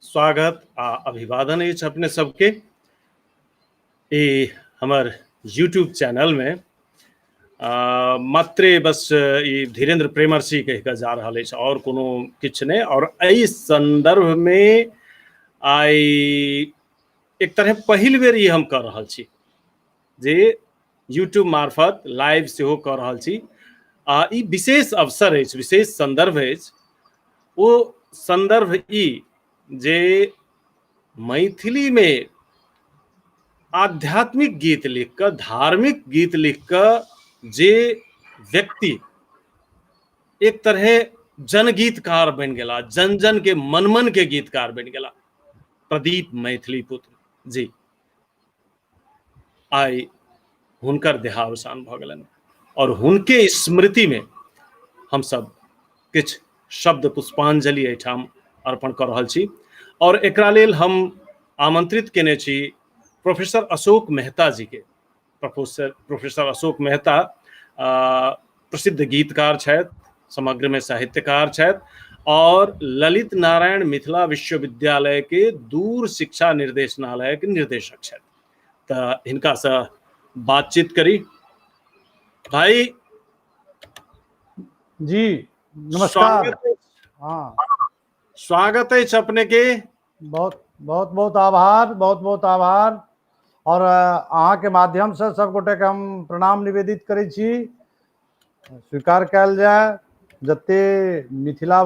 स्वागत आ अभिवादन अछि अपने सबके ई हमर यूट्यूब चैनलमे। मात्रे बस ई धीरेन्द्र प्रेमर्षि कहि कऽ जा रहल अछि आओर कोनो किछु नहि। आओर एहि सन्दर्भमे आइ एक तरहे पहिल बेर ई हम कऽ रहल छी जे यूट्यूब मार्फत लाइव सेहो कऽ रहल छी आ ई विशेष अवसर अछि, विशेष सन्दर्भ अछि। ओ सन्दर्भ ई जे मैथिलीमे आध्यात्मिक गीत लिख कऽ, धार्मिक गीत लिख कऽ जे व्यक्ति एक तरहे जनगीतकार बनि गेला, जन जन के मन मन के गीतकार बनि गेला, प्रदीप मैथिली पुत्र जी, आइ हुनकर देहावसान भऽ गेलनि और हुनके स्मृतिमे हमसब किछु शब्द पुष्पांजलि एहिठाम अर्पण कऽ रहल छी। और एकरा लेल हम आमंत्रित केने छी प्रोफेसर अशोक मेहता जी के। प्रोफेसर प्रोफेसर अशोक मेहता प्रसिद्ध गीतकार छथि, समग्र में साहित्यकार छथि और ललित नारायण मिथिला विश्वविद्यालय के दूर शिक्षा निर्देशनालय के निर्देशक छथि। तऽ हिनका से बातचीत करी। भाई जी नमस्कार। हाँ, स्वागत है अपने के। बहुत बहुत बहुत आभार, बहुत बहुत आभार। और अहाँ के माध्यम से सब गोटे के हम प्रणाम निवेदित करै छी। स्वीकार कयल जाय जते मिथिला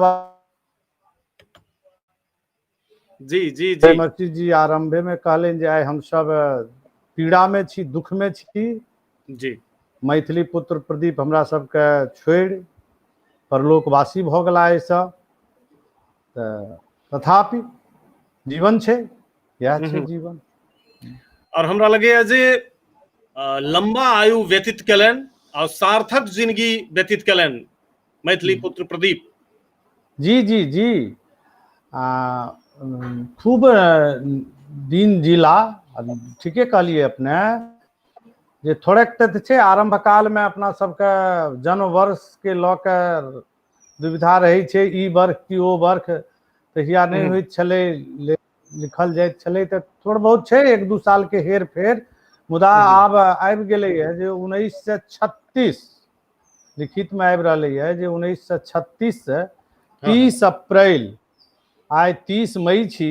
जी जी जी मर्ची जी आरंभे में कहलनि जे आइ हम सब पीड़ा में छी, दुख में छी जी। मैथिली पुत्र प्रदीप हमरा सबके छोड़ि परलोकवासी भऽ गेला एहिसँ, तऽ तथापि जीवन छै, इएह छै जीवन। और हमरा लगैया जे लंबा आयु व्यतीत केलनि और सार्थक जिंदगी व्यतीत केलनि मैथिली पुत्र प्रदीप जी। जी जी खूब दिन जिला। ठीके कहलिए अपने जे थोड़ेक तऽ छै आरंभ काल में अपना सबके जन्म वर्ष के लऽ के दुविधा रहै छै, ई वर्ष कि ओ वर्ष, तहिया नहि होइत छलै, लिखल जाइत छलै, तऽ थोड़ बहुत छै एक दू साल के हेर फेर। मुदा आब आबि गेलैए जे 1936 लिखित में आबि रहलैए जे 1936 से 30 अप्रैल, आइ 30 मई छी,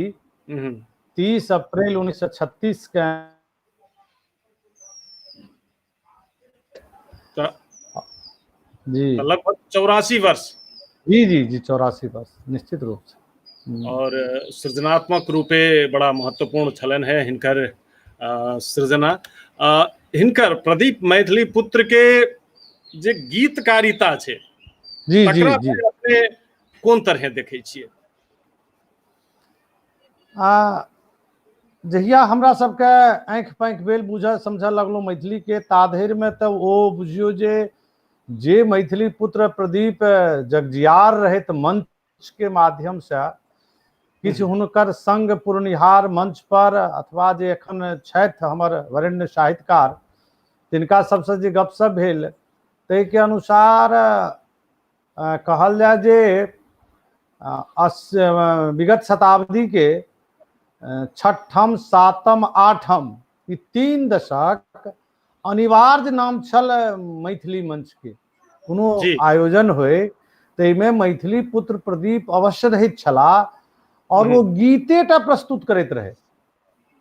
30 अप्रैल 1936 के जी लगभग 84 वर्ष। जी जी जी 84 वर्ष निश्चित रूप से। और सृजनात्मक रूपे बड़ा महत्वपूर्ण छलन है हिनकर सृजना। हिनकर प्रदीप मैथिली पुत्र के जे गीतकारिता छै जी जी जी अपने कोन तरह देखै छियै? आ जहिया हमरा सबके आँखि पाँखि भेल, बुझऽ समझऽ लगलहुँ मैथिलीके, ताधरिमे तऽ ओ बुझियौ जे जे मैथिली पुत्र प्रदीप जगजियार रहैत मंचके माध्यमसँ किछु हुनकर संग पुरनिहार मंच पर अथवा जे एखन छथि हमर वरेण्य साहित्यकार, तिनका सबसँ जे गपशप भेल ताहिके अनुसार कहल जाय जे विगत शताब्दी के छठम, सातम, आठम ई 3 दशक अनिवार्य नाम छल मैथिली मंच के। कोनो आयोजन होय ताहिमे मैथिली पुत्र प्रदीप अवश्य रहैत छलाह और वो गीते टा प्रस्तुत करैत रहे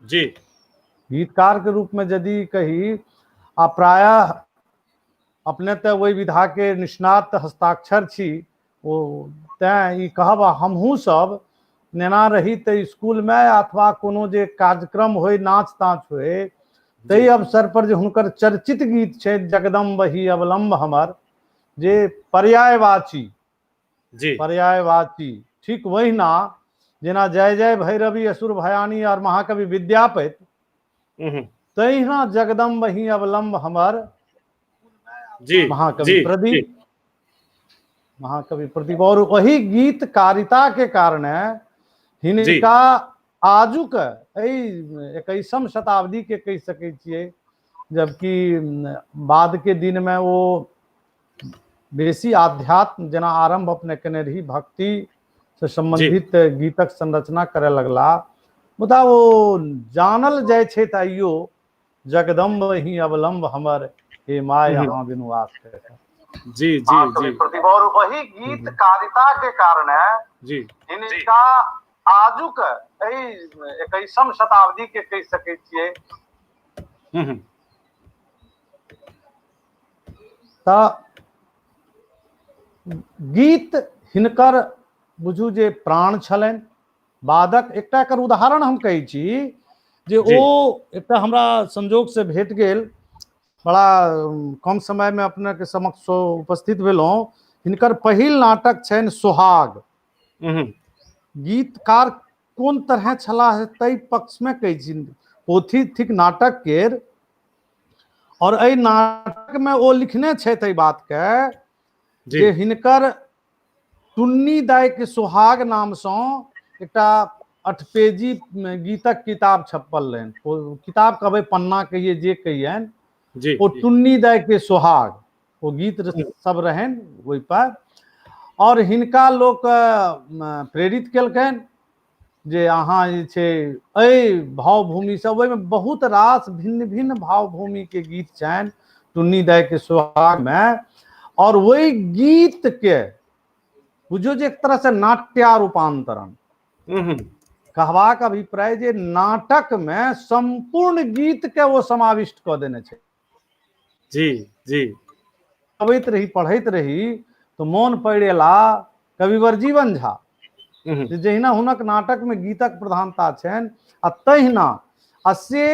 जी। गीतकार के रूप में यदि कही, आ प्रायः अपने तऽ ओहि विधा के निष्णात हस्ताक्षर छी, ओ तैँ ई कहब हमहूँ सब नेना रही तऽ स्कूलमे अथवा कोनो जे कार्यक्रम होय, नाच ताच होय, ताहि अवसर पर जे हुनकर चर्चित गीत छै जगदम्ब ही अवलम्ब हमर, जे पर्यायवाची जी पर्यायवाची, ठीक वहिना जेना जय जय भैरवी असुर भयानी और महाकवि विद्यापति, तहिना जगदम्ब ही अवलम्ब हमर जी महाकवि प्रदीप, महाकवि प्रदीप। और वही गीतकारिता के कारण हिनका आजुक एहि 21म शताब्दी के कहि सकै छियै, जबकि बाद के दिन में ओ बेसी आध्यात्म, जेना आरंभ अपने केने रही, भक्ति से सम्बन्धित गीतक संरचना करय लगला। मुदा ओ जानल जाइ छै आइयो जगदम्ब ही अवलंब हमर हे my अहाँ बिनु आस के। जी जी जी प्रतिभा और वही गीतकारिता के कारण जी हिनका आजुक एहि 21म शताब्दी के कहि सकै छियै। तऽ गीत हिनकर बुझू जे प्राण छलनि। बादक एकटा एकर उदाहरण हम कहै छी जे ओ एकटा हमरा संजोग से भेट गेल, बड़ा कम समय में अपने के समक्ष उपस्थित भेलहुँ। हिनकर पहिल नाटक छनि सोहाग। गीतकार कोन तरह छलाह ताहि पक्ष में कहै छी, पोथी थिक नाटक केर, और एहि नाटक में ओ लिखने छथि एहि बात के जे हिनकर टुन्नी दाई के सोहाग नाम सँ एकटा अठपेजी गीतक किताब छपल रहनि। ओ किताब कहबै पन्ना कहिए जे कहियनि, ओ टुन्नी दाई के सोहाग ओ गीत सब रहनि ओहि पर। और हिनका लोक प्रेरित केलकनि जे अहाँ जे छै एहि भावभूमिसँ, ओहिमे बहुत रास भिन्न भिन्न भावभूमिके गीत छनि टुन्नी दाई के सोहागमे, और ओहि गीतके बुझियौ जे एक तरहसँ नाट्या रूपांतरण, कहबाक अभिप्राय जे नाटकमे सम्पूर्ण गीतके ओ समाविष्ट कऽ देने छै। जी जी अबैत रही पढ़ैत रही तऽ मोन पड़ि एला कविवर जीवन झा, जहिना हुनक नाटक में गीतक प्रधानता छनि आ तहिना आ से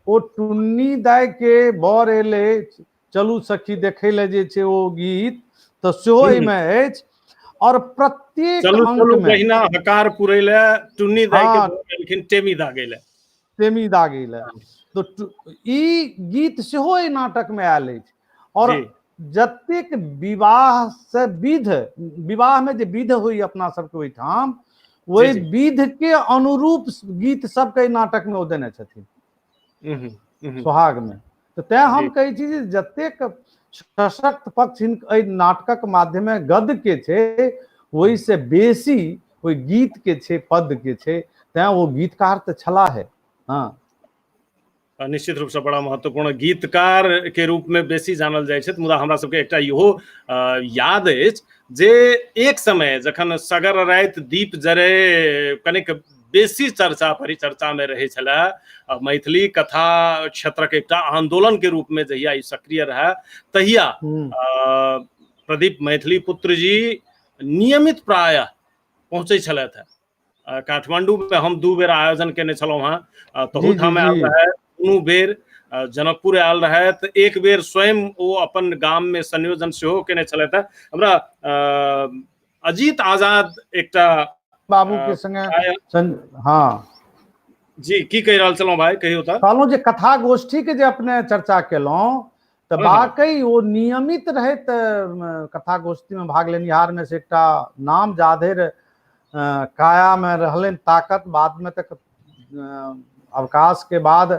ओ टुन्नी दाई के बर एलै चलू सखी देखै लए जे छै ओ गीत तऽ सेहो एहिमे अछि। और प्रत्येक चलू चलू बहिना हकार पुरै लए टुन्नी दाई के बर एलखिन टेमी दागै लए, टेमी दागै लए, तऽ ई गीत सेहो एहि नाटक में आयल अछि। और जतेक विवाह से विध, विवाह में जे विध होइए अपना सबके ओहिठाम, ओहि विध के अनुरूप गीत सबके एहि नाटक में ओ देने छथिन सोहाग में। तऽ तैं हम कहै छी जे जतेक सशक्त पक्ष एहि नाटकक माध्यमे गद्य के छै ओहिसँ बेसी ओहि गीत के छै, पद के छै, तैं ओ गीतकार तऽ छलाह है। हाँ निश्चित रूपसँ बड़ा महत्वपूर्ण गीतकार के रूप में बेसी जानल जाइ छथि। मुदा हमरा सबके एकटा इहो याद अछि जे एक समय जखन सगर राति दीप जरे कनिक बेसी चर्चा परिचर्चा में रहै छलै, मैथिली कथा क्षेत्रक एकटा आंदोलन के रूप में जहिया ई सक्रिय रहै तहिया प्रदीप मैथिली पुत्र जी नियमित प्रायः पहुँचै छलथि हेँ। काठमांडू में हम 2 बेर आयोजन केने छलहुँ हेँ, तहूठाम आयल रहै, दुनू बेर जनकपुर आयल रहै, तऽ एक बेर स्वयं ओ अपन गाम में संयोजन सेहो केने छलथि हेँ। हमरा अजीत आजाद एकटा बाबू के संगे हाँ जी की कहि रहल छलहुँ भाई, कहियौ तऽ। कहलहुँ जे कथा गोष्ठी के जे अपने चर्चा केलहुँ तऽ वाकई ओ नियमित रहैत कथा गोष्ठी में भाग लेनिहार में से एकटा नाम जाधरि काया में रहलनि ताकत, बाद में तक अवकाश के बाद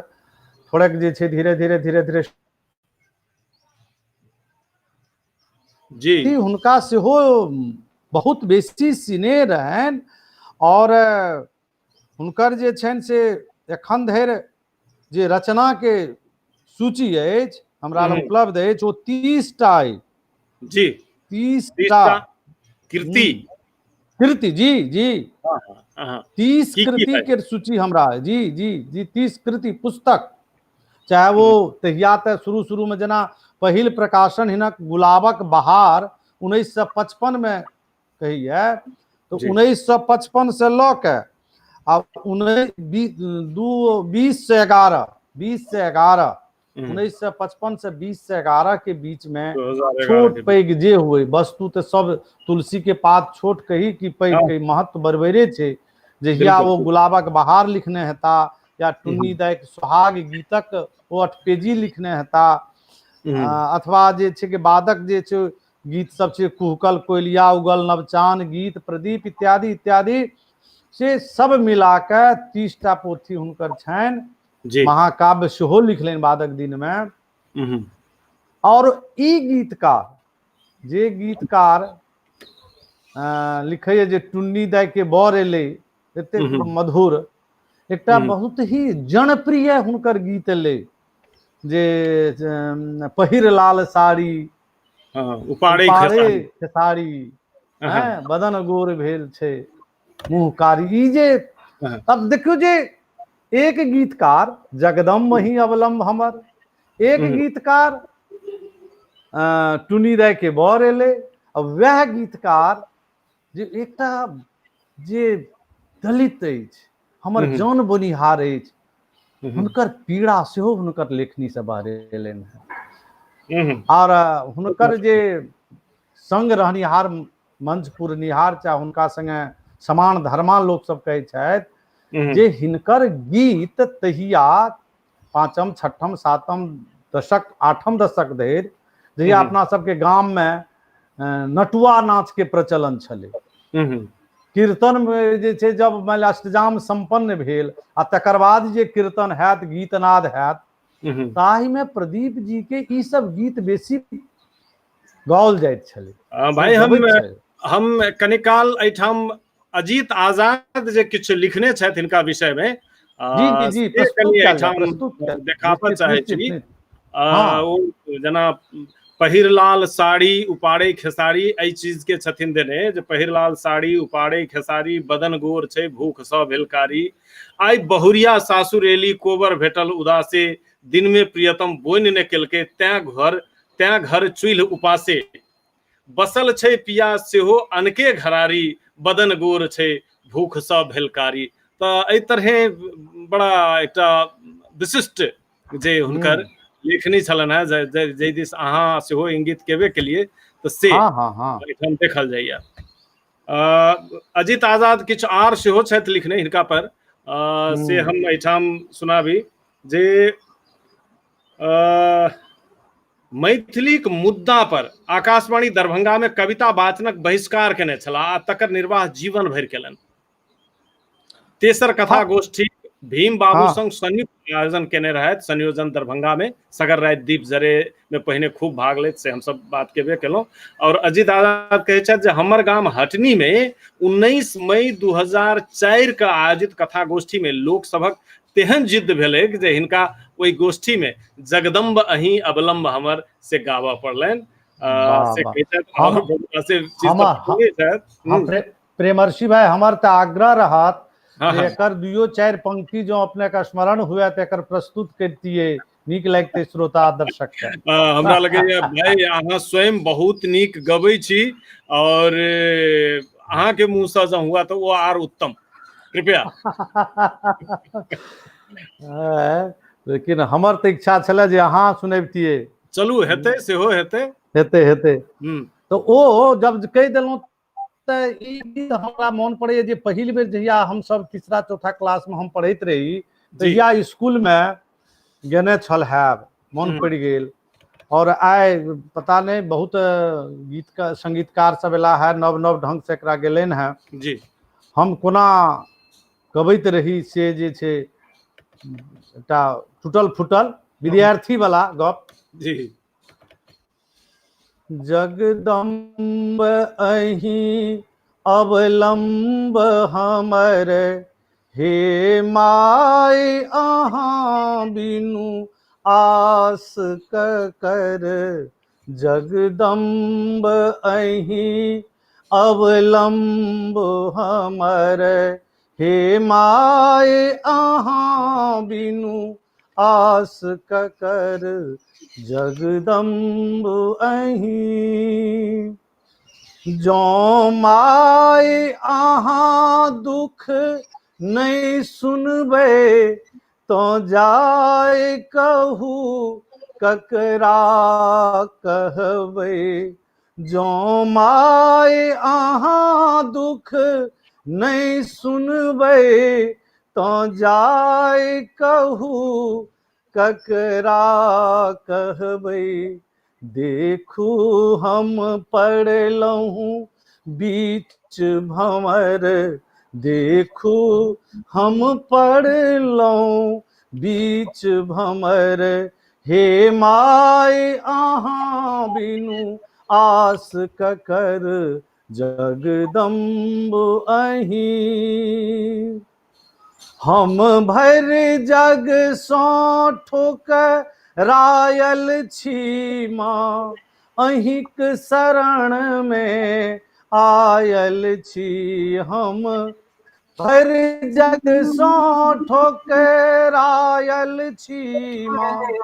थोड़ेक जे छै धीरे धीरे धीरे धीरे जी हुनका सेहो बहुत बेसी सिनेह रहनि। और हुनकर जे छनि से एखन धरि जे रचना के सूची अछि हमरा लग उपलब्ध अछि ओ 30 टा अछि। जी 30 टा कृति, कृति जी जी 30 कृति के सूची हमरा जी जी जी 30 कृति पुस्तक, चाहे वो तहिया तऽ शुरू शुरू में जेना पहिल प्रकाशन हिनक गुलाबक बहार 1955 में कहिए तो 1955 से लऽ के आ 2011 1955 से 2011 के बीच में छोट पैघ जे हुए वस्तु तऽ सब तुलसी के पात छोट कही कि पैघ कही महत्व बरबरे छै। जहिया ओ गुलाबक बहार लिखने हेता या टुन्नी दाइक सोहाग गीतक ओ अठपेजी लिखने हेता, अथवा जे छै कि बादक जे छै गीत सब छै कुहकल कोयलिया उगल नवचान गीत प्रदीप इत्यादि इत्यादि, से सब मिला के 30 टा पोथी हुनकर छनि। महाकाव्य सेहो लिखलनि बादक दिन में। और ई गीतकार जे गीतकार लिखैए जे टुन्नी दाइके बर एलै, एतेक मधुर एकटा बहुत ही जनप्रिय हुनकर गीत एलै जे पहिर लाल साड़ी, उपाड़े खेसारी, बदन गोर भेल छै मुँह कारी। ई जे तब देखियौ जे एक गीतकार जगदम्ब ही अवलंब हमर, एक गीतकार टुनी राय के बर एलै, आ वएह गीतकार जे एकटा जे दलित अछि, हमर जन बोनिहार अछि, हुनकर पीड़ा सेहो हुनकर लेखनी से बहरेलनि हेँ। आओर हुनकर जे संग रहनिहार मंच पुरनिहार चाहे हुनका संगे समान धर्मा लोक सब कहै छथि जे हिनकर गीत तहिया 5म 6म 7म दशक 8म दशक धरि जहिया अपना सबके गाम में नटुआ नाच के प्रचलन छलै, कीर्तन में जे छै जब मान लिअ अष्टजाम संपन्न भेल आ तकर बाद जे कीर्तन हैत, गीतनाद हैत, ताहि में प्रदीप जी के ई सब गीत बेसी गाओल जाइत छलै। भाई हम कनिकाल एहिठाम अजीत आजाद जे किछु लिखने छथि हिनका विषय में, जी जी जी, प्रस्तुत देखाबऽ चाहै छी। ओ जेना पहिर लाल साड़ी उपाड़े खेसारी, एहि चीज के छथिन देने जे पहिर लाल साड़ी उपाड़े खेसारी, बदन गोर छै भूख सँ भेलकारी, आइ बहुरिया सासुर एली कोबर भेटल उदासे, दिन में प्रियतम बोनि ने केलकै तैं घर चूल्हि उपासे, बसल छै पिया सेहो अनके घरारी, बदन गोर छै भूख सँ भेलकारी। तऽ एहि तरहे बड़ा एकटा विशिष्ट जे हुनकर लेखनी छलनि हेँ, जाहि दिस अहाँ सेहो इंगित केबे केलियै, तऽ से एहिठाम देखल जाइए। अजित आजाद किछु आर सेहो छथि लिखने हिनका पर, से हम एहिठाम सुनाबी जे मैथिलीक मुद्दा पर आकाशवाणी दरभंगा में कविता वाचनक बहिष्कार केने छलाह आ तकर निर्वाह जीवन भरि केलनि। तेसर कथा गोष्ठी भीम बाबू संग संयुक्त आयोजन केने रहथि, संयोजन दरभंगा में सगर राति दीप जरे में पहिने खूब भाग लैत, से हमसब बात केबे केलहुँ। और अजित आजाद कहै छथि जे हमर गाम हटनी में 19 मई 2004 के आयोजित कथा गोष्ठी में लोक सभक तेहन जिद्द भेलै जे हिनका ओहि गोष्ठी में जगदम्ब अहीं अवलंब हमर से गाबऽ पड़लनि। से कहै छथि। प्रेमर्षि भाई, हमर तऽ आग्रह रहत जे एकर दुइयो चारि पंक्ति जो अपने के स्मरण हुए तऽ एकर प्रस्तुत करतियै, नीक लगतै श्रोता दर्शक के। हमरा लगैया भाई अहाँ स्वयं बहुत नीक गबै छी और अहाँ के मुंह से जँ हुआ तऽ ओ आर उत्तम, कृपया। लेकिन हमर तऽ इच्छा छलै जे अहाँ सुनबितियै। चलू हेतै, सेहो हेतै। हेतै हेतै। तऽ ओ जब कहि देलहुँ तऽ ई गीत हमरा मोन पड़ैए जे पहिल बेर जहिया हमसब तीसरा चौथा क्लासमे हम पढ़ैत रही तहिया स्कूलमे गेने छल हैब, मोन पड़ि गेल। और आइ पता नहि बहुत गीत संगीतकार सब एला है, नव नव ढंग से एकरा गेलनि हैं जी। हम कोना गबैत रही से जे छै एकटा टूटल फूटल विद्यार्थी वाला गप जी। जगदम्ब अहीं अवलंब हमर, हे my अहाँ बिनु आस कर। जगदम्ब अहीं अवलंब हमर, हे my अहाँ बिनु आस कर। जगदम्ब अहीं जँ my अहाँ दुख नहि सुनबै तो जाय कहू ककरा कहबै। जँ my अहाँ दुख नहि सुनबै तो जाय कहू ककरा कहबै। देखू हम पड़लहुँ बीच भंवर, देखू हम पड़लहुँ बीच भंवर, हे my अहाँ बिनु आस ककर। जगदम्ब अहीं। हम भरि जग सँ ठुकरायल छी माँ, अहीँक शरण मे आयल छी। हम भरि जग सँ ठुकरायल छी माँ,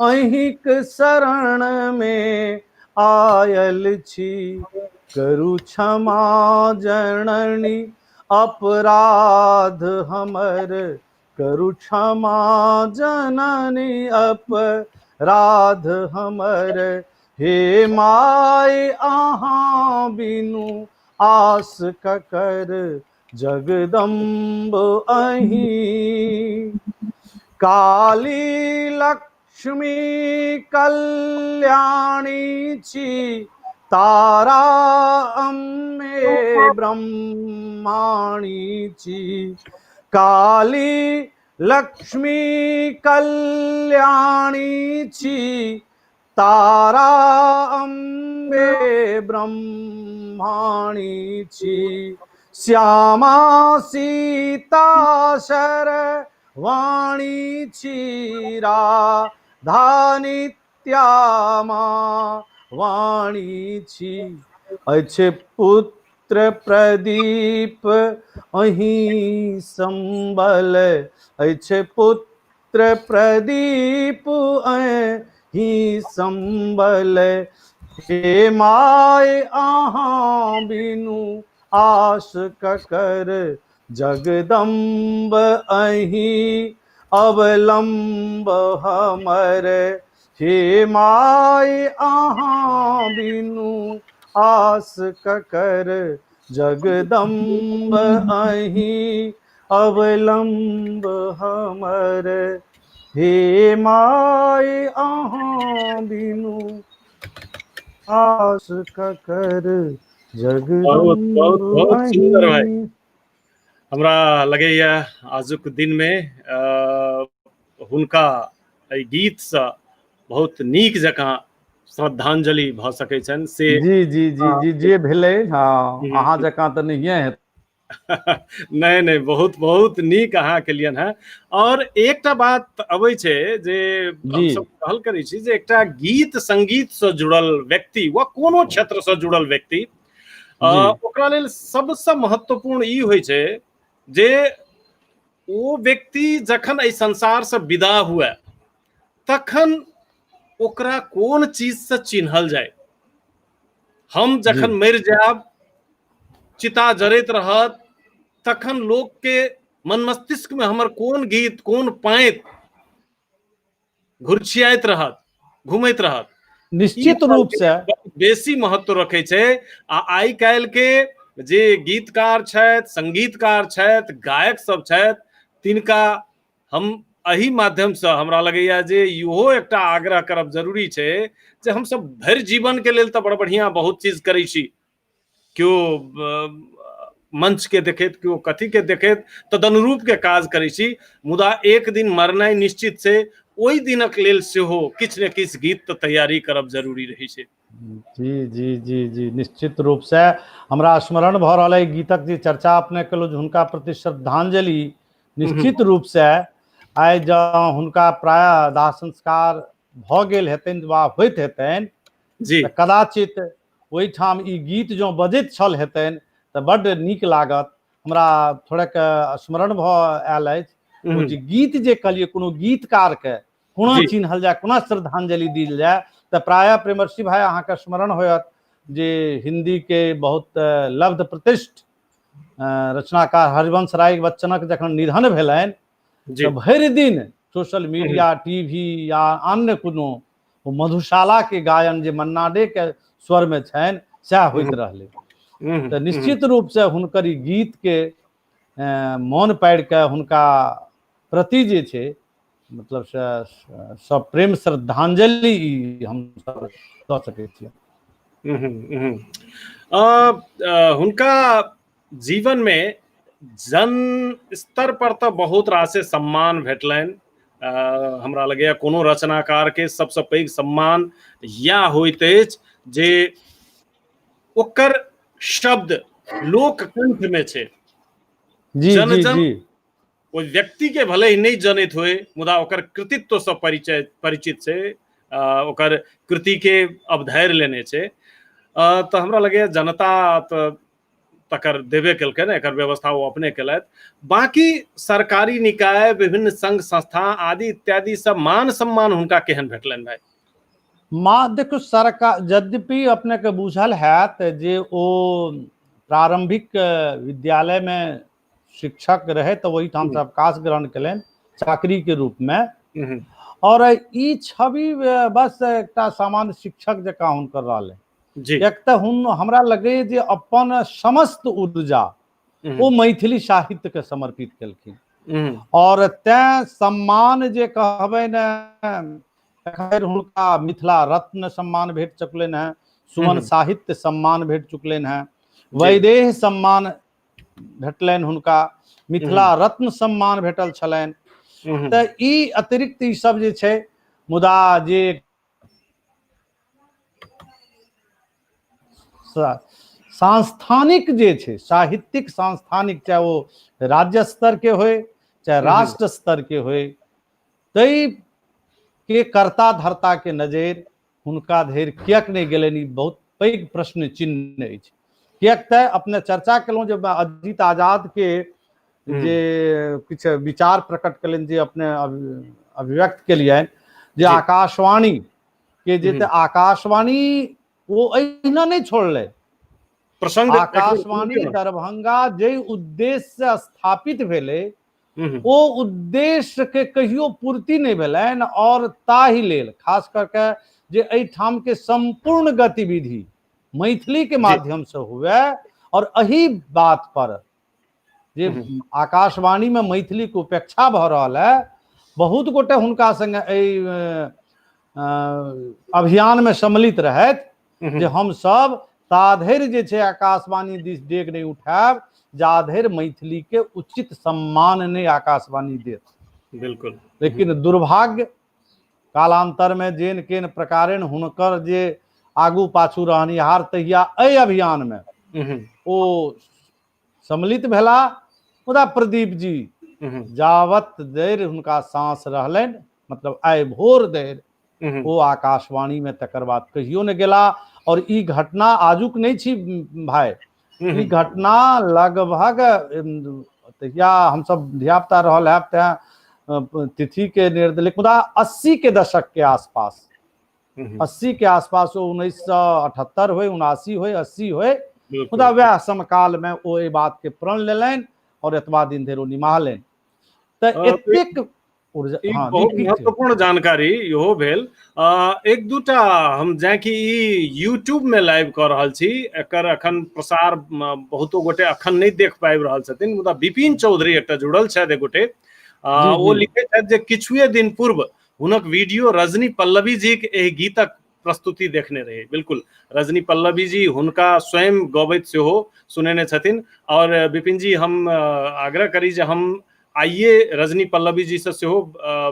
अहीँक शरण मे आयल छी। करू क्षमा जननी अपराध हमर, करू क्षमा जननी अपराध हमर। हे my अहाँ बिनु आस ककर, जगदम्ब अहीं। काली लक्ष्मी कल्याणी छी, तारा अम्बे ब्रह्माणी छी। काली लक्ष्मी कल्याणी छी, तारा अम्बे ब्रह्माणी छी। श्यामा सीता शर वाणी छी, राधा नित्यामा वाणी छी। अछि पुत्र प्रदीप अहीं संबल, अछि पुत्र प्रदीप अहीं संबल। हे my अहाँ बिनु आस ककर, जगदम्ब अहीं अवलम्ब हमर। हे my अहाँ बिनु आस ककर, जगदम्ब अहीं अवलम्ब हमर। हे my अहाँ बिनु आस ककर, बहुत बहुत जगदम्ब बहुत सुंदर भाई। अहीं। हमरा लगैया आजुक दिनमे हुनका एहि गीतसँ बहुत नीक जकाँ श्रद्धांजलि भऽ सकै छनि से। जी जी जी जी, जे भेलै। हँ, अहाँ जकाँ तऽ नहिए हेतै। नहि नहि, बहुत बहुत नीक अहाँ केलियनि हेँ। और एकटा बात अबै छै जे हमसब कहल करै छी जे एकटा गीत संगीत से जुड़ल व्यक्ति वा कोनो क्षेत्र से जुड़ल व्यक्ति, ओकरा लेल सबसँ महत्वपूर्ण ई होइ छै जे ओ व्यक्ति जखन एहि संसार से विदा हुए तखन ओकरा कोन चीज से चिन्हल जाय। हम जखन मरि जायब, चिता जरैत रहत, तखन लोक के मन मस्तिष्क में हमर कोन गीत कोन पाँति घुरछियाइत रहत, घुमैत रहत। निश्चित रूप से बेसी महत्व रखै छै। आ आइ काल्हि के जे गीतकार छथि, संगीतकार छथि, गायक सब छथि, तिनका हम एहि माध्यमसँ हमरा लगैया जे इहो एकटा आग्रह करब जरूरी छै जे हमसब भरि जीवन के लेल तऽ बड़ बढ़िआँ बहुत चीज करै छी, केओ मंच के देखैत, केओ कथी के देखैत, तदनुरूप के काज करै छी, मुदा एक दिन मरनाइ निश्चित छै, ओहि दिनक लेल सेहो किछु ने किछु गीत तऽ तैयारी करब जरूरी रहै छै। जी जी जी जी, निश्चित रूप से हमरा स्मरण भऽ रहल है गीतक जे चर्चा अपने केलहुँ जे हुनका प्रति श्रद्धांजलि, निश्चित रूप से आइ जँ हुनका प्रायः दाह संस्कार भऽ गेल हेतनि वा होइत हेतनि जी, तऽ कदाचित ओहिठाम ई गीत जँ बजैत छल हेतनि तऽ बड्ड नीक लागत। हमरा थोड़ेक स्मरण भऽ आयल अछि ओ जे गीत जे कहलियै कोनो गीतकारके कोना चिन्हल जाय, कोना श्रद्धांजलि देल जाय, तऽ प्रायः प्रेमर्षि भाई अहाँके स्मरण होयत जे हिंदी के बहुत लब्ध प्रतिष्ठ रचनाकार हरिवंश राय बच्चनक जखन निधन भेलनि तऽ भरि दिन सोशल मीडिया, टीवी या अन्य कोनो मधुशाला के गायन जे मन्ना डे के स्वर में छनि सएह होइत रहलै। तऽ निश्चित रूप से हुनकर ई गीत के मोन पाड़ि कऽ हुनका प्रति जे छै मतलब से सब प्रेम श्रद्धांजलि ई हम सब दऽ सकै छियै। हुनका जीवन में जन स्तर पर तऽ बहुत रासे सम्मान भेटलनि। हमरा लगैया कोनो रचनाकार के सबसँ पैघ सम्मान इएह होइत अछि जे ओकर शब्द लोक कंठ में छै। जी जन जी जन जी ओहि व्यक्ति के भले ही नहि जनैत होय, मुदा ओकर कृतित्व से परिचित छै, ओकर कृति के अवधैर्य लेने छै। तऽ हमरा लगैया जनता तऽ तकर देबे केलकै ने, एकर व्यवस्था ओ अपने केलथि। बाकी सरकारी निकाय, विभिन्न संघ संस्था आदि इत्यादि सब मान सम्मान हुनका केहन भेटलनि भाई? माँ देखो, सरकार यद्यपि अपने के बुझल हैत जे ओ प्रारंभिक विद्यालय में शिक्षक रहे तऽ ओहिठाम से अवकाश ग्रहण केलनि चाकरी के रूप में, और ई छवि बस एकटा सामान्य शिक्षक जकाँ हुनकर रहलै। एक तऽ हुन हमरा लगैए जे अपन समस्त ऊर्जा ओ मैथिली साहित्य के समर्पित केलखिन, और तैं सम्मान जे कहबै ने, एखन हुनका मिथिला रत्न सम्मान भेट चुकलनि हेँ, सुमन साहित्य सम्मान भेट चुकलनि हेँ, वैदेह सम्मान भेटलनि हुनका, मिथिला रत्न सम्मान भेटल छलनि। तऽ ई अतिरिक्त ई सब जे छै, मुदा जे सांस्थानिक जे छै, साहित्यिक सांस्थानिक, चाहे ओ राज्य स्तर के होय चाहे राष्ट्र स्तर के होय, तै के कर्ता धर्ता के नजरि हुनका धरि किएक नहि गेलनि, ई बहुत पैघ प्रश्न चिन्ह अछि। किएक तऽ अपने चर्चा केलहुँ जे अजित आजाद के जे किछु विचार प्रकट केलनि, जे अपने अभिव्यक्त केलियनि जे आकाशवाणी के जे, तऽ आकाशवाणी ओ एहिना नहि छोड़लै प्रसंग। आकाशवाणी दरभंगा जे उद्देश्य से स्थापित भेलै ओ उद्देश्य के कहियो पूर्ति नहि भेलनि, और ताहि लेल खास करके जे एहिठाम के संपूर्ण गतिविधि मैथिली के माध्यम से हुए, और एही बात पर जे आकाशवाणी में मैथिली के उपेक्षा भऽ रहल है, बहुत गोटे हुनका संगे एहि अभियान में सम्मिलित रहथि जे हम सब ताधरि जे छै आकाशवाणी दिस डेग नहि उठायब जाधरि मैथिली के उचित सम्मान नहि आकाशवाणी देत। लेकिन दुर्भाग्य कालांतर में जेन केन प्रकारेण हुनकर जे आगू पाछू रहनिहार तहिया एहि अभियान में ओ सम्मिलित भेला, मुदा प्रदीप जी जावत देर हुनका सांस रहलनि, मतलब आइ भोर देर ओ आकाशवाणी में तकर बाद कहियो ने गेला। और ई घटना आजुक नहीं छी भाई, ई घटना लगभग तहिया हमसब धियापुता रहल हैब तैं तिथि के निर्देश, मुदा 80 के दशक के आसपास, 80 के आसपास ओ 1978 होय, 79 होय, 80 होय, मुदा वएह समकाल में ओ एहि बात के प्रण लेलनि और एतबा दिन धरि ओ निमाहलनि। तऽ एतेक ऊर्जा, हाँ, बहुत महत्वपूर्ण जानकारी इहो भेल। एक दूटा हम जाकि ई यूट्यूब में लाइव कऽ रहल छी, एकर अखन प्रसार बहुतो गोटे अखन नहि देख पाबि रहल छथिन, मुदा विपिन चौधरी एकटा जुड़ल छथि एक गोटे, ओ लिखै छथि जे किछुए दिन पूर्व हुनक वीडियो रजनी पल्लवी जी के एहि गीतक प्रस्तुति देखने रही। बिल्कुल, रजनी पल्लवी जी हुनका स्वयं गबैत सेहो सुनेने छथिन। और विपिन जी, हम आग्रह करी जे हम आइए रजनी पल्लवी जी से सेहो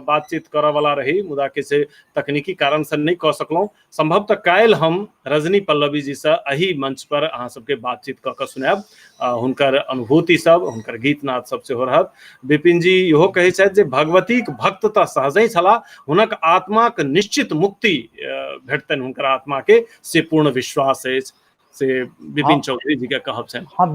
बातचीत करऽ वाला रही, मुदा किछु तकनीकी कारण से नहि कऽ सकलहुँ। संभवतः काल्हि हम रजनी पल्लवी जी से एहि मंच पर अहाँ सबके बातचीत कऽ कऽ सुनायब, हुनकर अनुभूति सब, हुनकर गीत नाद सब सेहो रहत। विपिन जी इहो कहै छथि जे भगवतीक भक्त तऽ सहजहि छलाह, हुनक आत्माक निश्चित मुक्ति भेटतनि हुनकर आत्मा के, से पूर्ण विश्वास अछि, से विपिन चौधरी जी के कहब छनि। हाँ,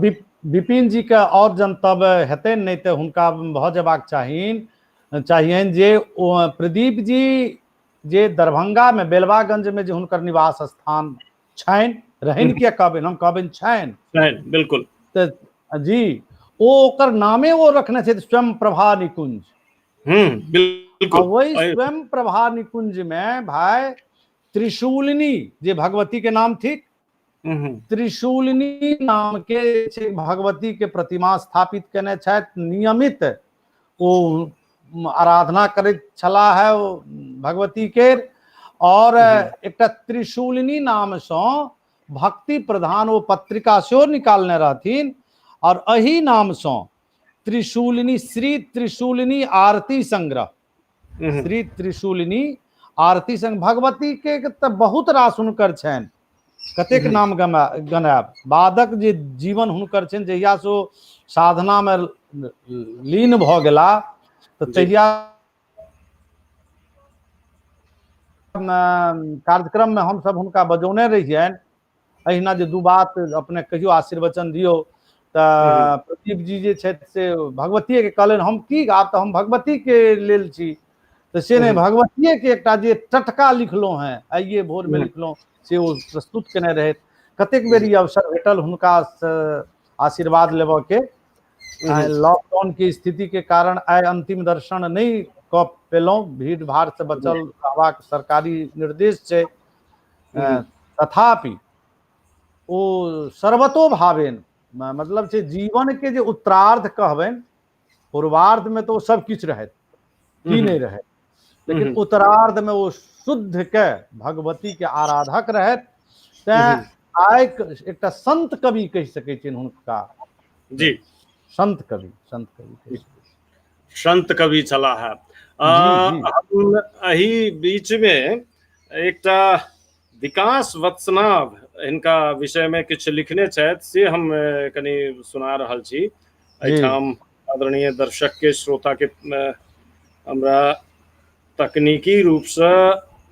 विपिन जी के और जनतब हेतनि, नहि तऽ हुनका भऽ जेबाक चाहियनि जे ओ प्रदीप जी जे दरभंगा में बेलवागंज में जे हुनकर निवास स्थान छनि, रहनि के कहबनि, हम कहबनि छनि। छनि, बिल्कुल। तऽ जी, ओ ओकर नामे ओ रखने छथि स्वयं प्रभा निकुंज। बिल्कुल। आ वही स्वयं प्रभा निकुंज में भाई त्रिशूलिनी जे भगवती के नाम थिक, त्रिशूलिनी नाम के छै भगवती के प्रतिमा स्थापित केने छथि। नियमित ओ आराधना करैत छलाह है ओ भगवती के, और एकटा त्रिशूलिनी नाम सँ भक्ति प्रधान ओ पत्रिका सेहो निकालने रहथिन, और एहि नाम सँ त्रिशूलिनी श्री त्रिशूलिनी आरती संग्रह, श्री त्रिशूलिनी आरती संग भगवती के तऽ बहुत रास हुनकर छनि। कतेक नाम गनायब। बादक जे जीवन हुनकर छनि, जहियासँ ओ साधनामे लीन भऽ गेला तऽ तहिया कार्यक्रममे हमसभ हुनका बजौने रहियनि एहिना जे दू बात अपने कहियो आशीर्वचन दियौ। तऽ प्रदीप जी जे छथि से भगवतीएके कहलनि हम की आब तऽ हम भगवतीके लेल छी, तऽ से नहि, भगवतीएके एकटा जे टटका लिखलहुँ हेँ, आइए भोरमे लिखलहुँ, से ओ प्रस्तुत केने रहथि। कतेक बेर ई अवसर भेटल हुनकासँ आशीर्वाद लेबऽके। लॉकडाउन के स्थिति के कारण आइ अंतिम दर्शन नहि कऽ पेलहुँ, भीड़ भाड़ से बचल रहबाक सरकारी निर्देश छै, तथापि ओ सर्वतो भावेन, मतलब छै जीवन के जे उत्तरार्ध कहबनि, पूर्वार्ध में तो ओ सब किछु रहत की नहि रहत, लेकिन उत्तरार्ध में ओ शुद्ध के भगवती के आराधक रहत। तैं आइ एकटा संत कवि कहि सकै छियनि हुनका। जी, संत कवि, संत कवि कहि सकै छी। संत कवि छलाह है। हम एहि बीच में एकटा विकास वत्सनाभ हिनका विषय में किछु लिखने छथि, से हम कनि सुना रहल छी एहिठाम आदरणीय दर्शक के, श्रोता के। हमरा तकनीकी रूपसँ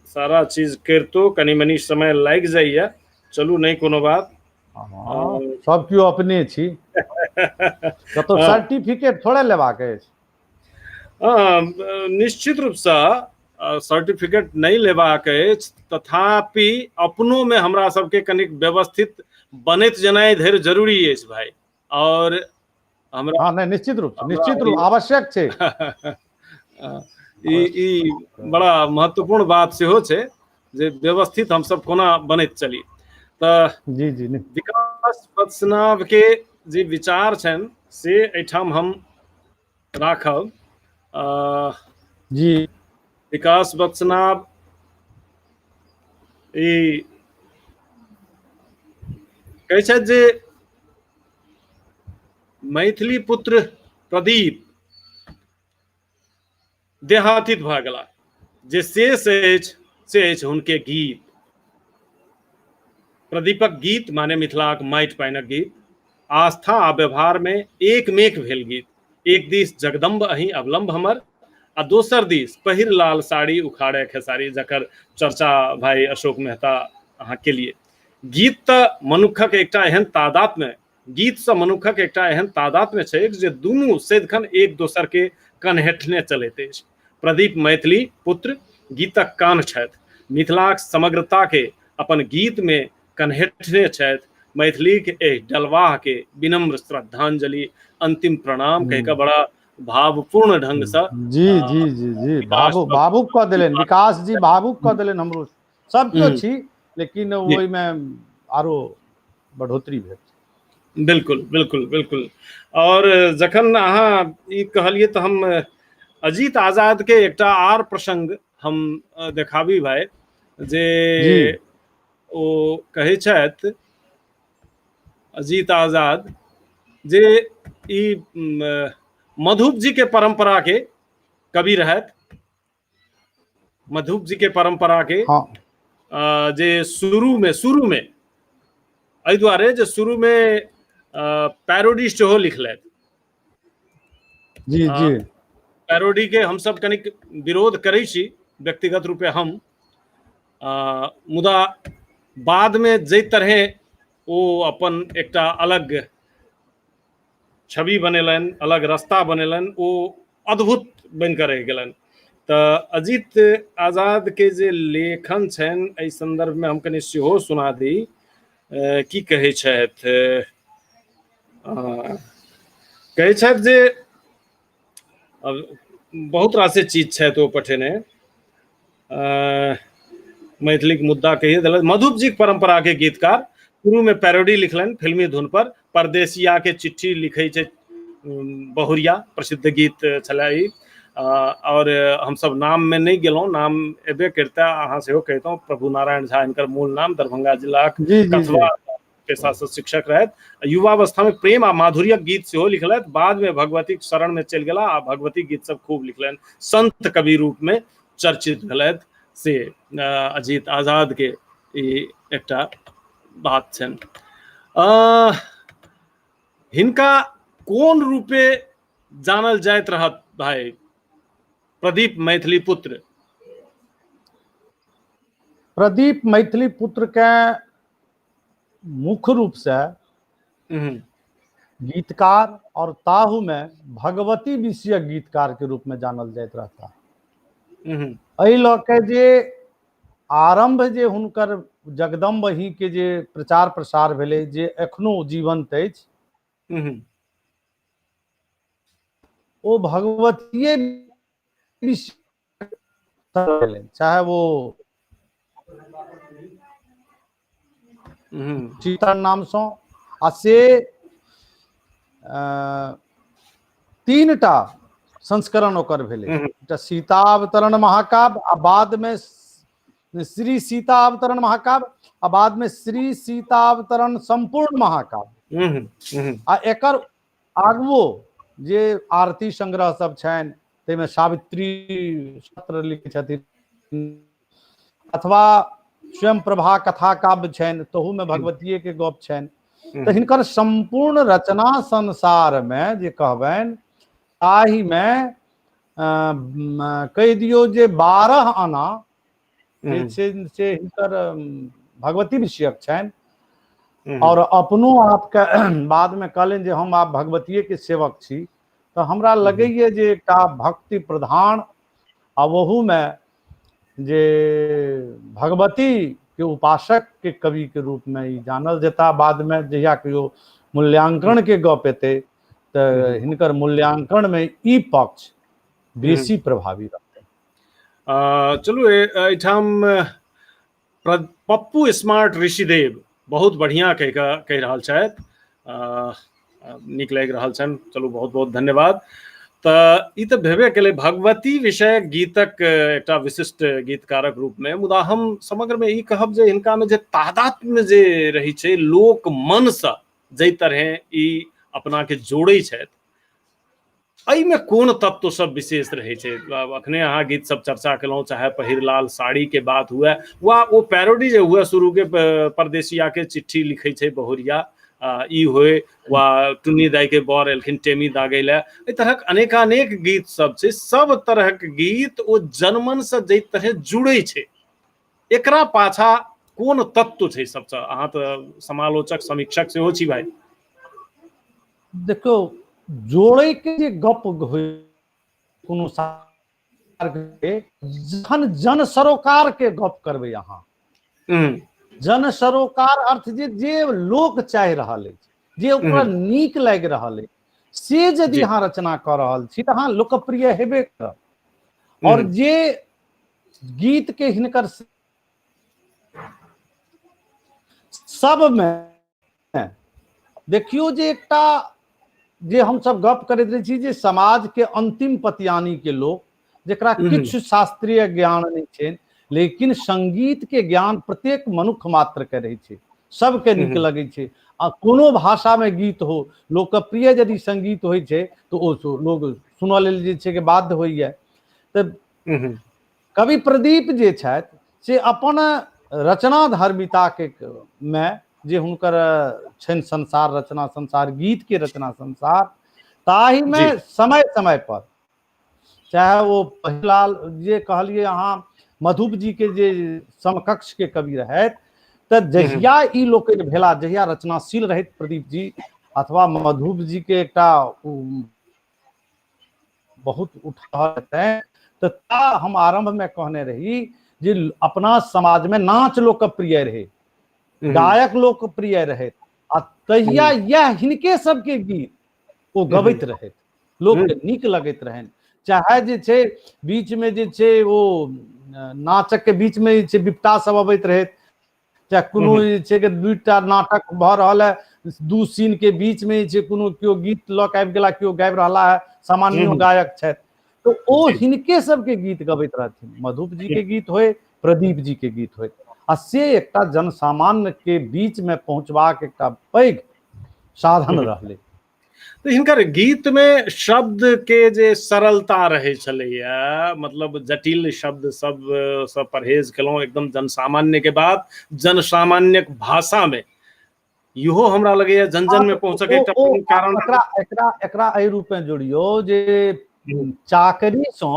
सारा चीज करितो कनि मनि समय लागि जाइए, चलू नहि कोनो बात। सब केओ अपने छी, कतौ सर्टिफिकेट थोड़े लेबाक अछि। निश्चित रूपसँ सर्टिफिकेट नहि लेबाक अछि, तथापि अपनोमे हमरा सबके कनिक व्यवस्थित बनैत जेनाइ धरि जरूरी अछि भाइ। और हमरा हँ, नहि, निश्चित रूप, निश्चित रूप आवश्यक छै। ई बड़ा महत्वपूर्ण बात सेहो छै जे व्यवस्थित हमसब कोना बनैत चली। तऽ जी जी विकास वत्सनाभ के जे विचार छनि से एहिठाम हम राखब। जी विकास वत्सनाभ ई कहै छथि जे मैथिली पुत्र प्रदीप देहातीत भऽ गेला, जे शेष अछि से अछि हुनके गीत। प्रदीपक गीत माने मिथिलाक माटि पानिक गीत, आस्था आ व्यवहार में एकमेक भेल गीत। एक दिस जगदम्ब अहीं अवलंब हमर आ दोसर दिस पहिर लाल साड़ी उखाड़े खेसारी, जकर चर्चा भाई अशोक मेहता अहाँ के लिए। गीत तऽ मनुखक एकटा एहन तादाद में, गीत से मनुखक एकटा एहन तादाद में छै जे दुनू सदिखन एक दोसर के कन्हेठने चलैत अछि। प्रदीप मैथिली पुत्र गीतक कान छथि, मिथिलाक समग्रता के अपन गीत में कन्हेठने छथि। मैथिलीक एहि डलवाह के विनम्र श्रद्धांजलि, अंतिम प्रणाम कहि कऽ बड़ा भावपूर्ण ढंग से जी जी जी जी भावुक कऽ देलनि विकास जी, भावुक कऽ देलनि। हमरो सब केओ छी, लेकिन ओहिमे आरो बढ़ोतरी भेल। बिल्कुल बिल्कुल बिल्कुल। और जखन अहाँ ई कहलियै तऽ हम अजीत आजाद के एकटा आर प्रसंग हम देखाबी भाई, जे ओ कहै छथि अजीत आजाद जे ई मधुप जी के परंपरा के कवि रहथि, मधुप जी के परंपरा के। जे शुरू में एहि दुआरे जे शुरू में पैरोडी सेहो लिखलथि। जी जी पैरोडी के हमसब कनिक विरोध करै छी व्यक्तिगत रूपे हम, मुदा बाद में जाहि तरहे ओ अपन एकटा अलग छवि बनेलनि, अलग रास्ता बनेलनि, ओ अद्भुत बनि कऽ रहि गेलनि। तऽ अजीत आजाद के जे लेखन छनि एहि संदर्भ में हम कनि सेहो सुना दी। की कहै छथि? कहै छथि जे बहुत रासे चीज छथि ओ पठेने। मैथिलीक मुद्दा कहिए देलक। मधुप जीक परंपरा के गीतकार शुरू में पैरोडी लिखलनि फिल्मी धुन पर। परदेसिया के चिट्ठी लिखै छै बहुरिया, प्रसिद्ध गीत छलै ई। और हमसब नाम में नहि गेलहुँ, नाम एबे करिते अहाँ सेहो कहितहुँ। प्रभु नारायण झा हिनकर मूल नाम, दरभंगा जिलाक कथवा पेशा से शिक्षक रहथि। युवावस्था में प्रेम आ माधुर्यक गीत सेहो लिखलथि। बाद में भगवतीक शरण में चलि गेला आ भगवती गीत सब खूब लिखलनि। संत कवि रूप में चर्चित भेलथि से अजीत आजाद के ई एकटा बात छनि। हिनका कोन रूपे जानल जाइत रहत भाई प्रदीप मैथिली पुत्र? प्रदीप मैथिली पुत्र के मुख्य रूप से गीतकार और ताहू में भगवती विषयक गीतकार के रूप में जानल जाइत रहता। एहि लऽ के जे आरंभ जे हुनकर जगदम्ब ही के जे प्रचार प्रसार भेलै, जे एखनो जीवंत अछि, ओ भगवतीये चाहे वो सीता नाम से, आ से 3टा संस्करण ओकर भेलै। एकटा सीता अवतरण महाकाव्य, आ बाद में श्री सीता अवतरण महाकाव्य, आ बाद में श्री सीता अवतरण संपूर्ण महाकाव्य। आ एकर आगुओ जे आरती संग्रह सब छनि ताहिमे सावित्री सत्र लिखै छथिन, अथवा स्वयं प्रभा कथा काव्य छनि तहूमे भगवतीये के गप छनि। तऽ हिनकर संपूर्ण रचना संसारमे जे कहबनि ताहिमे कहि दियौ जे 12 आना जे छै से हिनकर भगवती विषयक छनि। और अपनो आपके बादमे कहलनि जे हम आब भगवतीये के सेवक छी। तऽ हमरा लगैए जे एकटा भक्ति प्रधान आ ओहूमे जे भगवती के उपासक के कवि के रूप में ई जानल जेता। बाद में जहिया कहियो मूल्यांकन के गप एतै तऽ हिनकर मूल्यांकन में ई पक्ष बेसी प्रभावी रहतै। चलू एहिठाम पप्पू स्मार्ट ऋषिदेव बहुत बढ़िया कहि रहल छथि, नीक लागि रहल छनि। चलू बहुत बहुत धन्यवाद। तऽ ई तऽ भेबे केलै भगवती विषय गीतक एकटा विशिष्ट गीतकारक रूपमे, मुदा हम समग्रमे ई कहब जे हिनकामे जे तादात्म्य जे रहै छै लोक मनसँ, जाहि तरहे ई अपनाके जोड़ै छथि, एहिमे कोन तत्व सब विशेष रहै छै? अखने अहाँ गीत सब चर्चा केलहुँ, चाहे पहिर लाल साड़ी के बात हुए वा ओ पैरोडी जे हुए शुरू के परदेसिया के चिट्ठी लिखै छै बहुरिया ई होए, वा टुन्नी दाई के बर एलखिन टेमी दागै लए, एहि तरहक अनेकानेक गीत सब छै। सब तरहक गीत ओ जनमन से जाहि तरहे जुड़ै छै, एकरा पाछा कोन तत्व छै सबसँ? अहाँ तऽ समालोचक समीक्षक सेहो छी भाई। देखियौ, जोड़े के जे गप होइ कोनो जखन जन सरोकार के गप करबै अहाँ, जन सरोकार अर्थ जे जे लोक चाहि रहल अछि, जे ओकरा नीक लागि रहल अछि, से यदि अहाँ रचना कऽ रहल छी तऽ अहाँ लोकप्रिय हेबे करब। और जे गीत के हिनकर सबमे देखियौ जे एकटा जे हमसब गप करैत रहै छी जे समाज के अंतिम पतियानी के लोक, जकरा किछु शास्त्रीय ज्ञान नहि छै, लेकिन संगीत के ज्ञान प्रत्येक मनुष्य मात्र के रहै छै, सबके नीक लगै छै। आ कोनो भाषा में गीत हो, लोकप्रिय यदि संगीत होइ छै तऽ ओ लोग सुनऽ लेल जे छै के बाध्य होइए। तऽ कवि प्रदीप जे छथि से अपन रचना धर्मिता के में जे हुनकर छनि संसार रचना संसार, गीत के रचना संसार, ताहि में समय समय पर चाहे ओ पहिलाल जे कहलिए अहाँ मधुप जी के जे समकक्ष के कवि रहथि, तऽ जहिया ई लोकनि भेला, जहिया रचनाशील रहथि प्रदीप जी अथवा मधुप जी के एकटा बहुत उठा तऽ ता हम आरंभ में कहने रही जे अपना समाज में नाच लोकप्रिय रहे, गायक लोकप्रिय रहे, आ तहिया यह हिनके सबके गीत ओ गबैत रहथि, लोक के नीक लगैत रहनि। चाहे जे छै बीच में जे छै ओ नाचक के बीच में जे छै विपटा सब अबैत रहथि, चाहे कोनो जे छै कि दूटा नाटक भऽ रहल है, दू सीन के बीच में जे छै कोनो केओ गीत लऽ के आबि गेला, केओ गाबि रहला है, सामान्य गायक छथि, तऽ ओ हिनके सबके गीत गबैत रहथिन, मधुप जी के गीत होय, प्रदीप जी के गीत होय, आ से एकटा जनसामान्य के बीच में पहुंचबाक एकटा पैघ साधन रहलै। तऽ हिनकर गीतमे शब्दके जे सरलता रहै छलैया, मतलब जटिल शब्द सब सँ परहेज केलहुँ, एकदम जनसामान्यके बात जनसामान्यक भाषामे, इहो हमरा लगैया जन जन में पहुंचक एकटा प्रमुख कारण। एकरा एकरा एकरा एहि रूप में जोड़ियो जे चाकरी से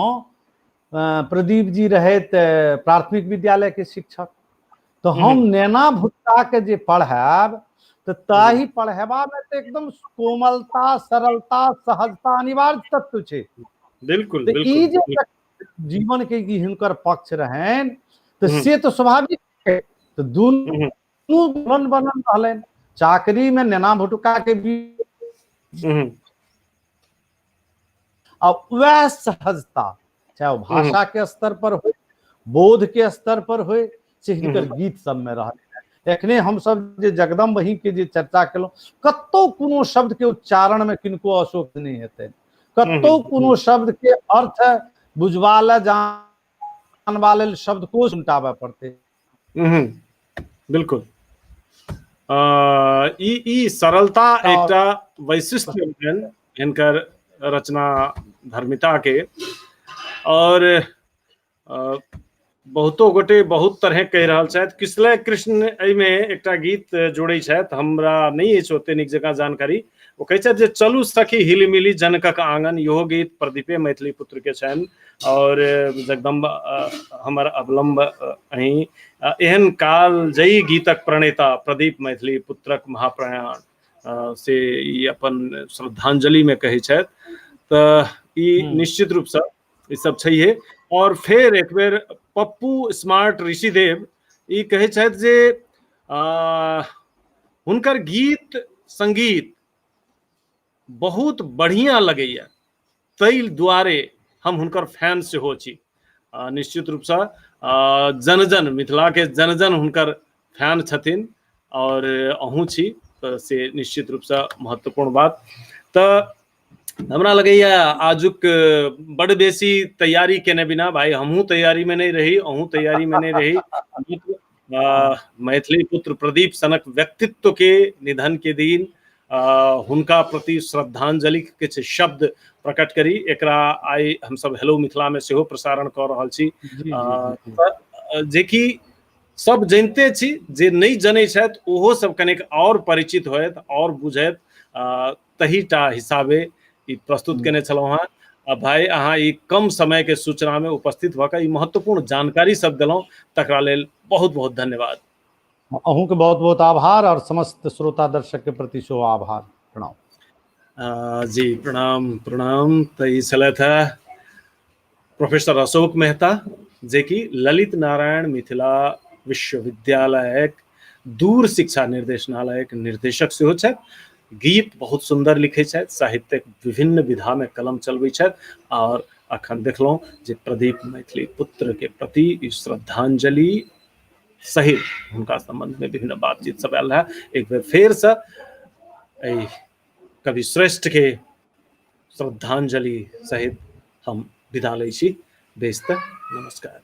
प्रदीप जी रहैत प्राथमिक विद्यालय के शिक्षक, तो हम नेना भुट्टा के जे पढ़ायब तो ताही पढ़ेबा में तो एकदम कोमलता, सरलता, सहजता अनिवार्य तत्व छै। बिल्कुल। ई जे जीवन के हिनकर पक्ष रहनि तो से तो स्वाभाविक है। तो दुनू बनन बनन रहलनि, चाकरी में नेना भुटका के बीच आ वएह सहजता, चाहे वो भाषा के स्तर पर हो, बोध के स्तर पर हो, से हिनकर गीत सब में रहल। एखने हम सब जे जगदम्ब बही के जे चर्चा केलहुँ, कतौ कोनो शब्द के उच्चारण में किनको अशोक नहीं हेतै, कतौ कोनो शब्द के अर्थ बुझबा ले जानबा लेल शब्दकोश उल्टाबऽ पड़तै। बिल्कुल। ई सरलता एकटा वैशिष्ट्य भेल हिनकर रचना धर्मिता के। और बहुतो गोटे बहुत तरह कहि रहल छथि। किसलय कृष्ण एहिमे एकटा गीत जोड़ै छथि, हमरा नहि अछि ओते नीक जकाँ जानकारी। ओ कहै छथि जे चलू सखी हिल मिली जनकक आंगन, इहो गीत प्रदीपे मैथिली पुत्र के छनि। और जगदम्ब हमर अवलंब अहीं, एहन काल जई गीतक प्रणेता प्रदीप मैथिली पुत्रक महाप्रयाण, से ई अपन श्रद्धांजलि में कहै छथि। तऽ ई निश्चित रूप से ई सब छैहे। और फेर एक बेर पप्पू स्मार्ट ऋषिदेव ई कहै छथि जे हुनकर गीत संगीत बहुत बढ़िया लगैया, ताहि दुआरे हम हुनकर फैन सेहो छी। निश्चित रूपसँ जन जन मिथिला के जन जन हुनकर फैन छथिन और अहूँ छी, तऽ से निश्चित रूपसँ महत्वपूर्ण बात। तऽ हमरा लगैया आजुक बड़ बेसी तैयारी केने बिना, भाई हमहूँ तैयारी में नहीं रही, अहूँ तैयारी में नहीं रही, मैथिली पुत्र प्रदीप सनक व्यक्तित्व के निधन के दिन हुनका प्रति श्रद्धांजलि किछु शब्द प्रकट करी, एकरा आइ हमसब हेलो मिथिला में सेहो प्रसारण कऽ रहल छी। जेकि सब जनिते छी, जे नहि जनै छथि ओहो सब कनेक और परिचित होयत और बुझत, तही टा हिसाबे ई प्रस्तुत केने छलहुँ हँ। आ भाई अहाँ ई कम समय के सूचना में उपस्थित भऽ कऽ ई महत्वपूर्ण जानकारी सब देलहुँ, तकरा लेल बहुत बहुत धन्यवाद। अहूँके बहुत बहुत आभार और समस्त श्रोता दर्शक के प्रति सेहो आभार। प्रणाम। जी प्रणाम प्रणाम। तऽ ई छलथि है प्रोफेसर अशोक मेहता, जे कि ललित नारायण मिथिला विश्वविद्यालयक दूर शिक्षा निर्देशनालयक निर्देशक सेहो छथि। गीत बहुत सुंदर लिखै छथि, साहित्यक विभिन्न विधा में कलम चलबै छथि और अखन देखलहुँ जे प्रदीप मैथिली पुत्र के प्रति श्रद्धांजलि सहित हुनका संबंध में विभिन्न बातचीत सब आयल है। एक बेर फेर से एहि कवि श्रेष्ठ के श्रद्धांजलि सहित हम विदा लै छी। बेस तऽ नमस्कार।